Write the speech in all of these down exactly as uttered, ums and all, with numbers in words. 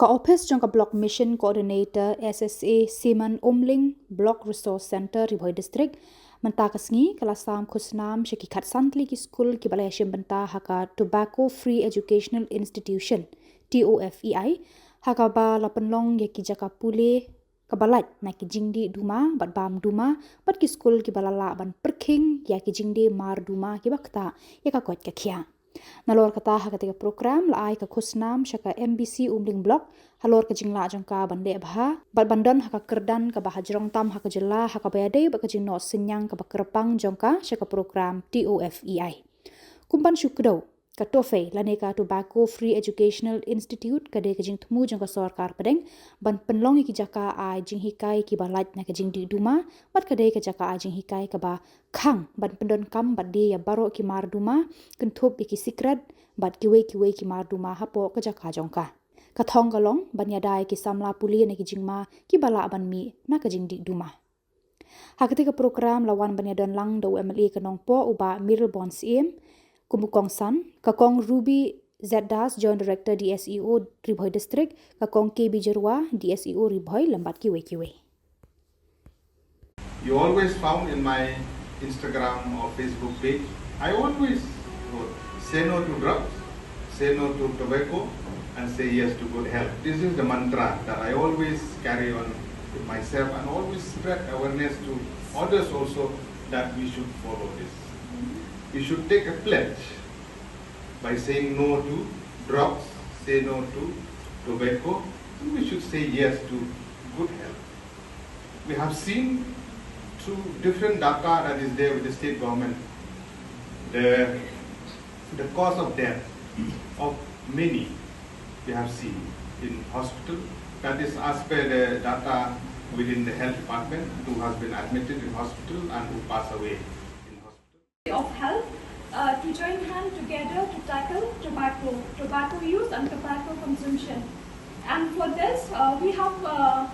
Ka ophis jong ka Block Mission Coordinator S S A Semen Umling, Block Resource Centre, Ri Bhoi District, mynta ka sngi ka la sam khusnam sha ki khatsan tylli ki skul kiba la ïashim bynta ha ka Tobacco Free Educational Institution, T O F E I, ha kaba la pynlong ïa ki jaka pule kaba lait na ki jingdih duma bad bam duma, bad ki skul kiba la lah ban pyrkhing ïa ki jingdih mar duma kiba ktah ïa ka koit ka khiah. Nalor kata, ha katei ka program la ai ka khusnam sha ka M B C Umling Block halor ka jinglah jong ka ban leh bha bad ban don ha ka kyrdan kaba hajrong tam ha ka jylla, ha kaba ïadei bad ka jingnoh synñiang kaba kyrpang jong ka sha ka program T O F E I. Kum ban shu kdew, ka TOFE lane ka Tobacco Free Educational Institute ka dei ka jingthmu jong ka sorkar pdeng ban pynlong ïa ki jaka ai jinghikai kiba lait na ka jingdih duma, bad ka dei ka jaka ai jinghikai kaba khang ban pyndonkam bad die ïa baroh ki mar duma, kynthup ïa ki sikret bad kiwei kiwei ki mar duma hapoh ka jaka jong ka. Ka thong ka long ban ïada ïa ki samla pule na ki jingma kiba lah ban mih na ka jingdih duma. Ha katei ka program la wan ban ïadon lang da u M L A ka Nongpoh, u Bah Mayralborn Syiem, kum u kongsan, ka Kong Ruby Z Das, Joint Director D S E O Ri Bhoi District, ka Kong K B Jyrwa, D S E O Ri Bhoi, lem bad kiwei kiwei. You always found in my Instagram or Facebook page, I always wrote, "Say no to drugs, say no to tobacco, and say yes to good health." This is the mantra that I always carry on with myself and always spread awareness to others also that we should follow this. We should take a pledge by saying no to drugs, say no to tobacco, and we should say yes to good health. We have seen through different data that is there with the state government, the, the cause of death of many we have seen in hospital. That is as per the data within the health department, who has been admitted in hospital and who pass away in hospital. Of health, uh, to join hand together to tackle tobacco, tobacco use and tobacco consumption. And for this, uh, we have, uh,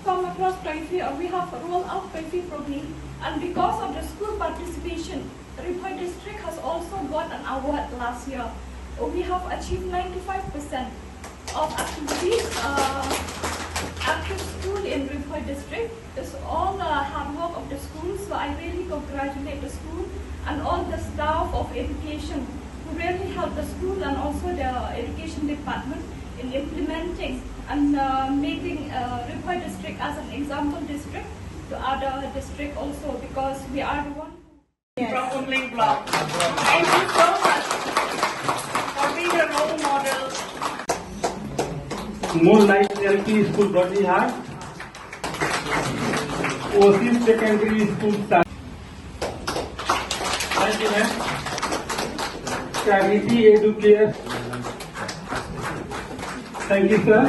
come across TOFE, or we have rolled out TOFE properly. And because of the school participation, Ri Bhoi District has also got an award last year. We have achieved ninety-five percent of activities, uh, at the school in Ri Bhoi District. It's all the hard work of the school, so I really congratulate the school and all the staff of education who really helped the school and also the education department in implementing and, uh, making, uh, Ri Bhoi District as an example district to other district also, because we are the one who From Umling Block. Thank you so much for being a role model. Moonlight L P School, Byrnihat. Oasis Secondary School staff. Thank you, ma'am. Charity Educare. Thank you, sir.